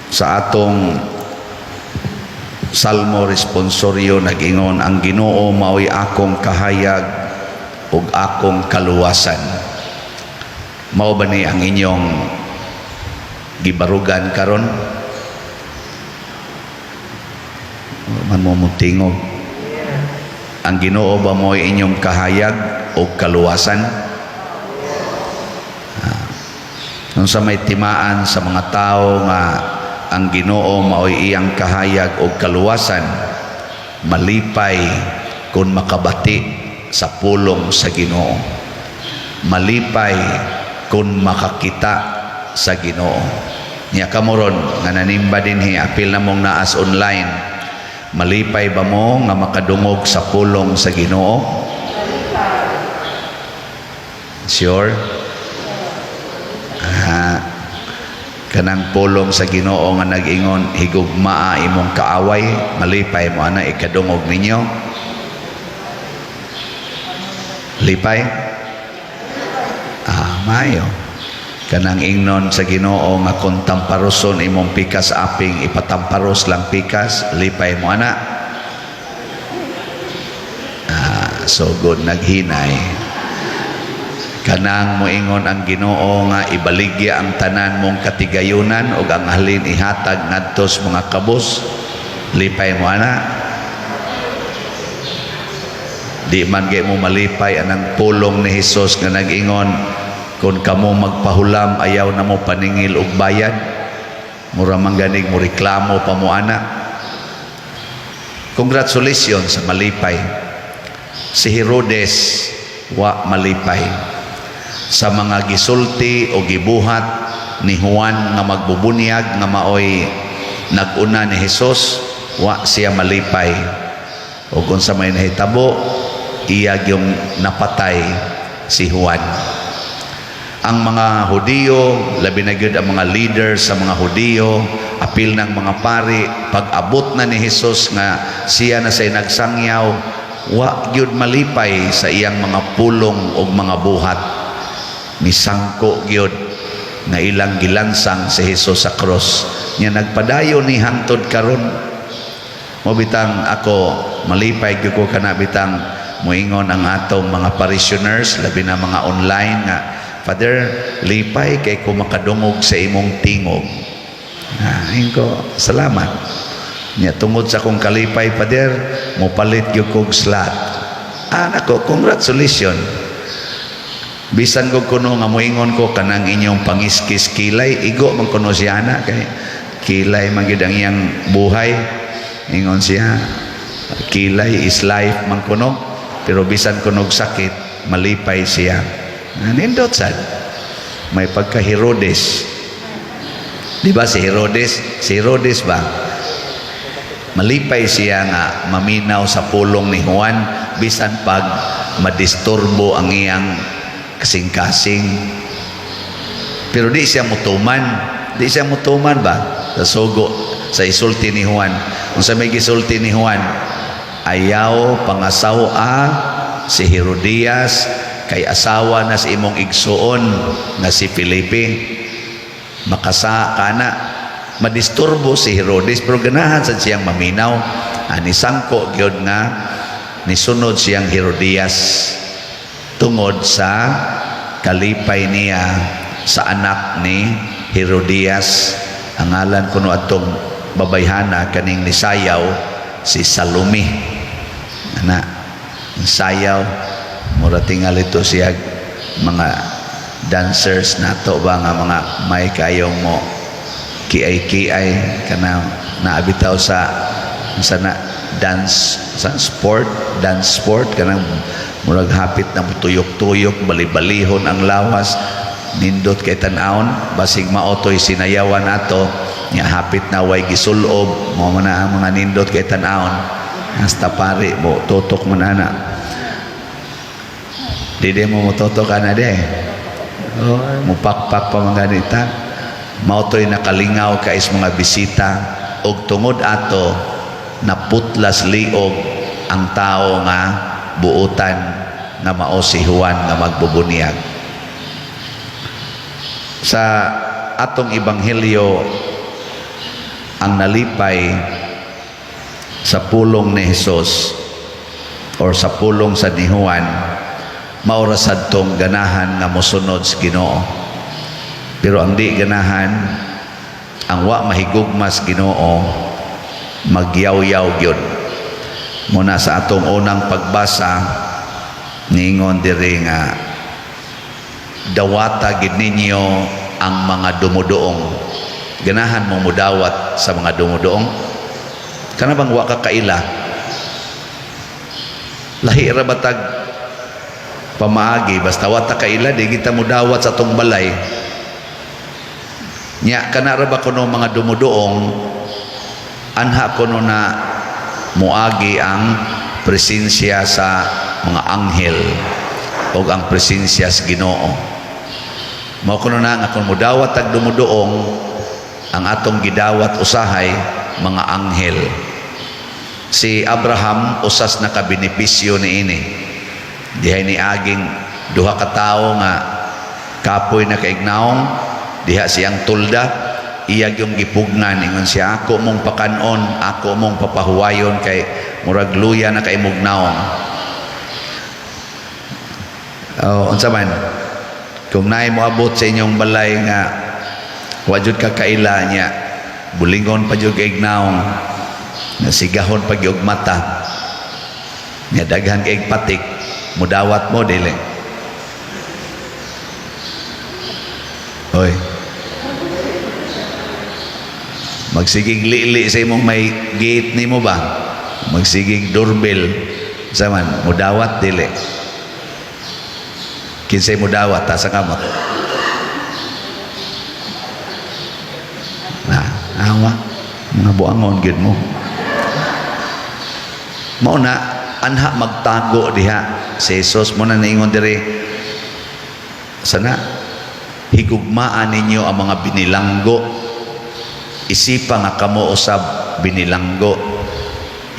Sa atong Salmo responsorio, nag-ingon ang Ginoo mao'y akong kahayag ug akong kaluwasan. Mao ba ni ang inyong gibarugan karon? Man mo mutingog. Ang Ginoo ba mo'y inyong kahayag o kaluwasan? Unsa may timaan sa mga tao nga ang Ginoo mao'y iyang kahayag o kaluwasan, malipay kung makabati sa pulong sa Ginoo, malipay kung makakita sa Ginoo. Nya kamo ron nga nanimba dinhi, apil na mong naas online, malipay ba mo nga makadungog sa pulong sa Ginoo? Sure? Ah, kanang pulong sa Ginoo nga nag-ingon, "Higugmaa imong kaaway," malipay mo ana ikadungog ninyo? Lipay? Ah, maayo. Kanang ingnon sa Ginoo nga kung tamparoson imong pikas aping, ipatamparos lang pikas, lipay mo ana? Ah, so good, naghinay. Kanang moingon ang Ginoo nga ibaligya ang tanan mong katigayunan ug ang halin ihatag ngadto sa mga kabus, lipay mo ana? Di man gay mo malipay anang pulong ni Hesus nga nag-ingon, "Kung kamo magpahulam, ayaw na mo paningil og bayad"? Mura man ganig mo reklamo pa mo ana. Congratulations sa malipay. Si Herodes wa malipay sa mga gisulti o gibuhat ni Juan nga magbubunyag, nga maoy nag-una ni Hesus. Wa siya malipay, o kung sa may nahitabo, iya yung napatay si Juan. Ang mga Hudiyo, labi na gyud ang mga leaders sa mga Hudiyo, apil ng mga pari, pag abot na ni Hesus nga siya na say nagsangyaw, wa gyud malipay sa iyang mga pulong og mga buhat. Misangko gyud nga ilang gilansang si Hesus sa cross. Nya nagpadayon ni hangtod karon. Mo bitang ako malipay gyud ko kana bitang moingon ang atong mga parishioners, labi na mga online, nga, "Father, lipay kay ko makadungog sa imong tingog." Ah, ko, salamat. Nya tungod sa akong kalipay, Father, mopalit gyud kog slot. Ah, nako, congratulations. Bisan ko kuno nga moingon ko kanang inyong pangiskis kilay, igo man kuno siya ana kay kilay man gyud ang iyang buhay. Ingon siya, kilay is life man kuno. Pero bisan kunog sakit, malipay siya. Nindot sad. May pagka Herodes. Di ba si Herodes? Si Herodes ba? Malipay siya nga maminaw sa pulong ni Juan bisan pag madisturbo ang iyang kasing-kasing. Pero di siya mutuman. Di siya mutuman ba? Sa sugo, sa isulti ni Juan. Kung sa may gisulti ni Juan, "Ayaw pangasawa si Herodias kay asawa na sa imong igsuon nga si Felipe." Makasa kana, madisturbo si Herodes, pero ganahan sad siyang maminaw. Ani sangko gyud nga nisunod siyang Herodias tungod sa kalipay niya sa anak ni Herodias. Ang ngalan kuno atong babayhana kaning nisayaw, si Salome. Ana, sayaw, mura tingali to siya mga dancers nato ba nga mga may kayong mo kiay-kiay kana naabitaw sa na dance sa sport, dance sport, kanang murag hapit na mutuyok-tuyok, bali-balihon ang lawas. Nindot kay tan-awon, basig mao to'y sinayawan ato nya, hapit na way gisulob mo man na ang mga nindot kay tan-awon. Hasta pari mo tutok man ana. Di mo mototok ana de. Oh, mupakpak pa mga ganita. Mao to'y nakalingaw kais mga bisita og tungod ato naputlas liog ang tao nga buutan nga mao si Juan nga magbubunyag. Sa atong ebanghelyo Ang nalipay sa pulong ni Jesus or sa pulong sa ni Juan, mao ra sadtong ganahan nga mosunod sa Ginoo. Pero ang di ganahan, ang wa mahigugma sa Ginoo, magyaw-yaw gyud. Muna sa atong unang pagbasa, niingon diri nga dawata gid ninyo ang mga dumuduong. Ganahan mo mudawat sa mga dumuduong? Kana bang wa ka kaila? Lahi ra batag pamaagi, basta wa ta kaila, di kita mudawat sa atong balay. Nya kana ra ba kuno mga dumuduong, anha kuno na muagi ang presensya sa mga anghel o ang presensya sa Ginoo. Mao kuno na nga kung mudawat tag dumuduong, ang atong gidawat usahay mga anghel. Si Abraham usas nakabenepisyo niini. Dihay ni aging duha ka tawo nga kapoy na kaig nawong diha siyang tulda, iya yung gipugnan. Ingon siya, "Ako mong pakanon, ako mong papahuwayon kay murag luya na kay mog nawong." Oh, unsa man kung naay moabot sa inyong balay nga wa jud ka kaila niya, bulingon pa jud kay nawong, nasigahon pa gyud mata nya, daghan kay patik, mudawat mo, dili? Hoy, magsigig lili sa imong may gate nimo ba, magsigig doorbell sa man, mudawat, dili? Kinsay mudawat? Taas ang kamot. Na awa, mga buangon gyud mo. Mao na anha magtago diha si Jesus mo na niingon diri sana, "Higugmaan ninyo ang mga binilanggo, isipa nga kamo usab binilanggo.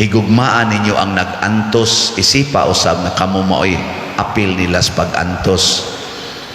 Higugmaan ninyo ang nag-antos, isipa usab nga kamo maoy apil nila sa pag-antos."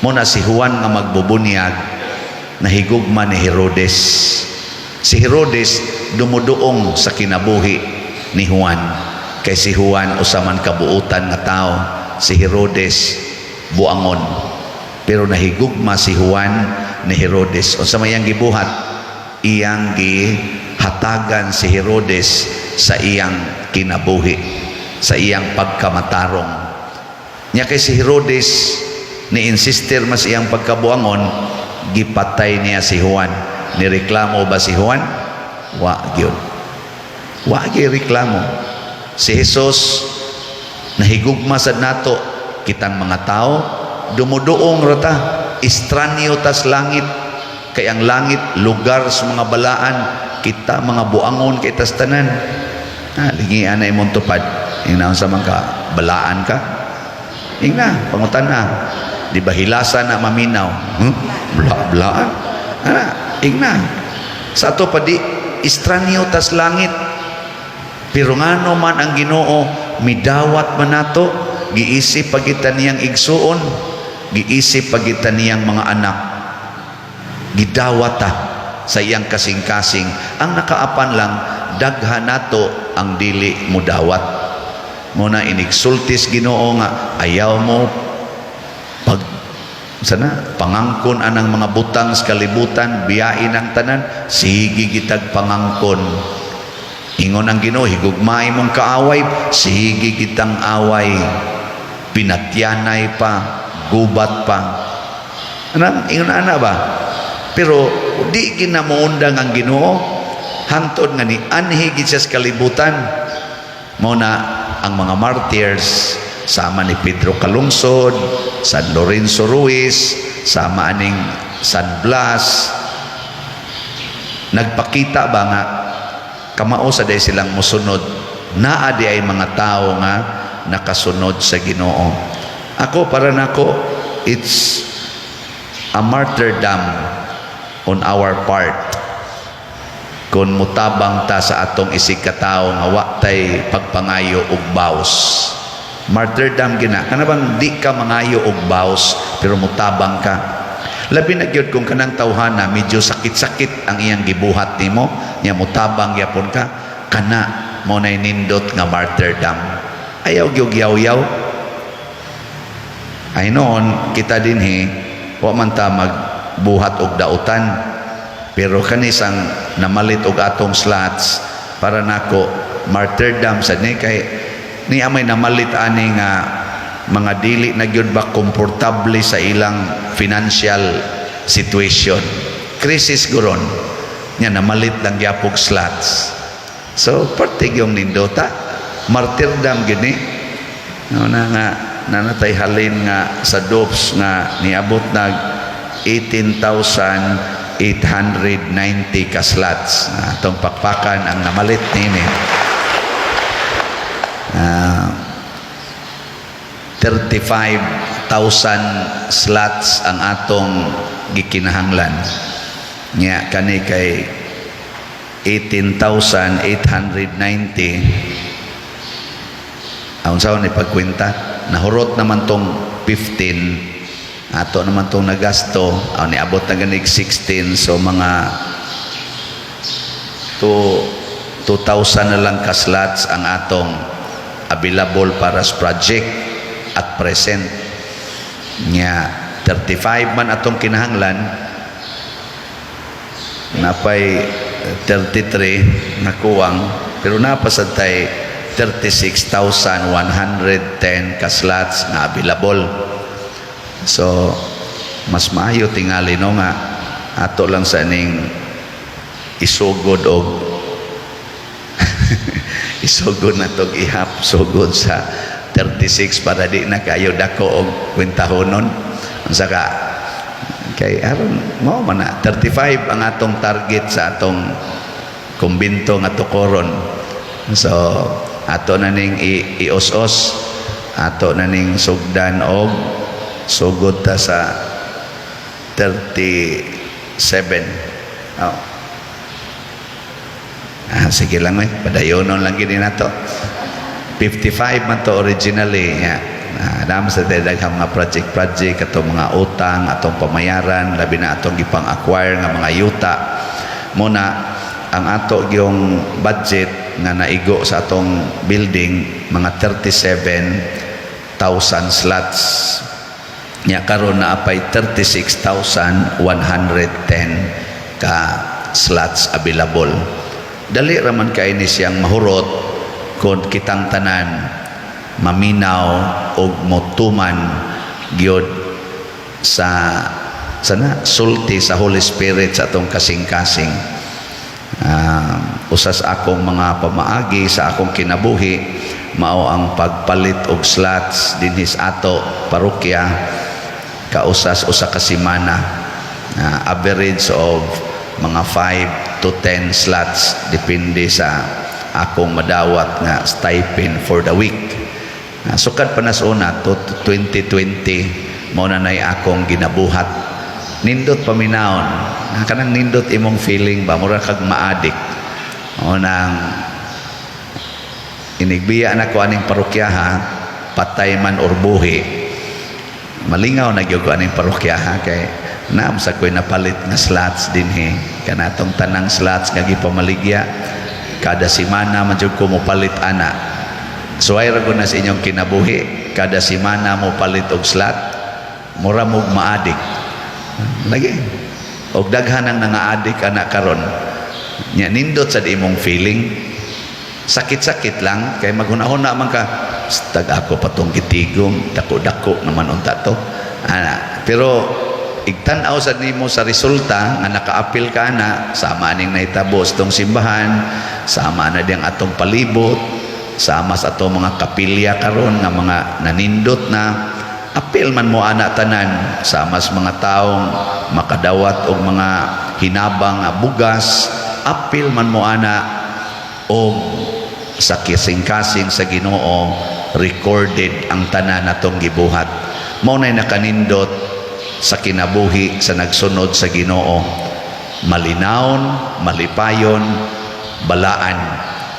Mo na si Juan nga magbubunyag nahigugma ni Herodes. Si Herodes dumuduong sa kinabuhi ni Juan kay si Juan usa man kabuutan nga tao, si Herodes buangon. Pero nahigugma si Juan ni Herodes. Unsa may iyang gibuhat? Iyang gihatagan si Herodes sa iyang kinabuhi, sa iyang pagkamatarong nya. Kay si Herodes ni insister mas iyang pagkabuangon, gipatay niya si Juan. Nireklamo ba si Juan? Wa gyud, wa gyud reklamo. Si Jesus nahigugma sad nato kitang mga tao. Dumuduong ra ta, estranyo tas langit, kay ang langit lugar sa mga balaan, kita mga buangon kay tas tanan. Ah, lingian na imong tupad. Ingna, unsa man ka, balaan ka? Ingna, pangutan na, di ba hilasan na maminaw? Hmm? Bla belaan ana, ingna sa ato pa di estranyo tas langit. Pero ngano man ang Ginoo midawat man nato, giisip pa kita niyang igsuon, giisip pa kita niyang mga anak, gidawat ta sa iyang kasing-kasing. Ang nakaapan lang, daghan nato ang dili mudawat. Muna inigsultis Ginoo nga ayaw mo pag sana pangangkon anang mga butang sa kalibutan, biyain ang tanan, sige gitag pangangkon. Ingon ang Ginoo, "Higugmaay mong kaaway," sige kitang away, pinatyanay pa, gubat pa. Anang ingon ana ba? Pero di ginamuundang ang Ginoo hangtod nga ni anhi gid siya sa kalibutan. Mao na ang mga martyrs sama ni Pedro Calungsod, San Lorenzo Ruiz, sama aning San Blas, nagpakita ba nga kamao sa day silang musunod. Naa di ay mga tao nga nakasunod sa Ginoo. Ako, para nako, it's a martyrdom on our part kung mutabang ta sa atong isig katao nga wa tay pagpangayo og baws. Martyrdom gina kana bang di ka mangayo og baws pero mutabang ka. Labi na gyud kung kanang tawhana medyo sakit-sakit ang iyang gibuhat nimo, nya mutabang gyapon ka, kana mo nay nindot nga martyrdom. Ayaw gyud yaw-yaw. Ay noon kita dinhi, wa man ta magbuhat og dautan, pero kanisang namalit og atong slots, para nako martyrdom sad ni, kay ni amay namalit ani nga mga dili na gyud ba komportable sa ilang financial situation, crisis guron nya, namalit lang gyapog slots. So parte gyung nindota, martyrdom gyud ni, no, na nga nanatay halin nga sa DOPS nga niabot nag 18,890 ka slots na atong pakpakan ang namalit nini. 35,000 slots ang atong gikinahanglan, nya kani kay 18,890. Ang unsa ni pagkwenta, nahurot naman tong 15, ato naman tong nagasto, aw niabot na ganig 16, so mga 2 2,000 na lang ka slots ang atong available para sa project at present. Nya 35 man atong kinahanglan, napay 33 na kuwang, pero napasad tay 36,110 ka slots na available. So mas maayo tingali, no, nga ato lang sa ning isugod og isugod na tog ihap, sugod sa 36 para di na kayo dako og kwentahonon. Unsa ka kay aron mo man na 35 ang atong target sa atong kumbinto nga tukoron. So ato na ning ios-os, ato na ning sugdan og sugod ta sa 37. Oh. Ah, sige lang eh, padayonon lang gini nato. 55 man to originally. Yeah. Ah, damo sa daghang mga project project, atong mga utang atong pamayaran, labi na atong gipang-acquire nga mga yuta. Muna ang ato gyung budget nga naigo sa atong building, mga 37,000 slots, nya karon na apay 36,110 ka slots available. Dali raman kay ni siyang mahurot kung kitang tanan maminaw og motuman gyud sa sana sulti sa Holy Spirit sa atong kasing-kasing. Usas akong mga pamaagi sa akong kinabuhi mao ang pagpalit og slots dinhi sa ato parokya kausas usa ka semana, average of mga 5 to 10 slots, depende sa akong madawat nga stipend for the week. Sukad pa nas una to 2020, mao na nay akong ginabuhat. Nindot paminawon. Kanang nindot imong feeling ba, mura kag maadik o nang inigbiya na ko aning parokya ha, patay man or buhi, malingaw na gyud ko aning parokya ha, kay naam sa ko'y napalit nga slots dinhi. Kanatong tanang slots nga gipamaligya, kada semana man jud ko mopalit ana. Suway ra gud na sa inyong kinabuhi, kada semana mo palit og slot, mura mog maadik lagi. Og daghan ang nangaadik ana karon. Nya nindot sad imong feeling, sakit-sakit lang kay maghuna-huna man ka, "Tag ako patong gitigom, dako-dako naman unta to ana." Pero igtan-aw sad nimo sa resulta nga nakaapil ka na sama ning nahitabo sa tong simbahan, sama na diyang atong palibot, sama sa atong mga kapilya karon nga mga nanindot na apil man mo ana tanan, sama sa mga taong makadawat og mga hinabang nga bugas, apil man mo ana. Og sa kasing-kasing sa Ginoo, recorded ang tanan natong gibuhat. Mao nay nakanindot sa kinabuhi sa nagsunod sa Ginoo: malinawon, malipayon, balaan,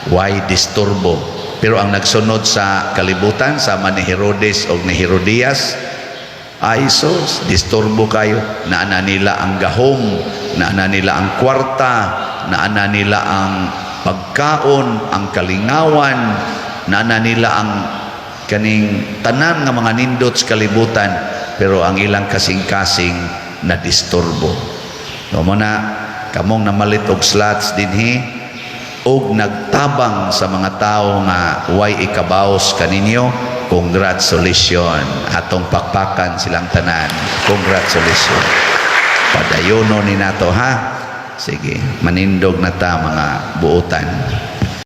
way disturbo. Pero ang nagsunod sa kalibutan, sama ni Herodes o ni Herodias, Ay sus, disturbo kayo. Naa nila ang gahom, naa nila ang kwarta, naa nila ang pagkaon, ang kalingawan, naa nila ang kaning tanan nga mga nindot sa kalibutan, pero ang ilang kasing-kasing na disturbo. No mo na kamong namalit og slots dinhi og nagtabang sa mga tao nga way ikabaos kaninyo, congratulations. Atong pakpakan silang tanan. Congratulations. Padayono ni nato, ha. Sige, manindog na ta, mga buutan.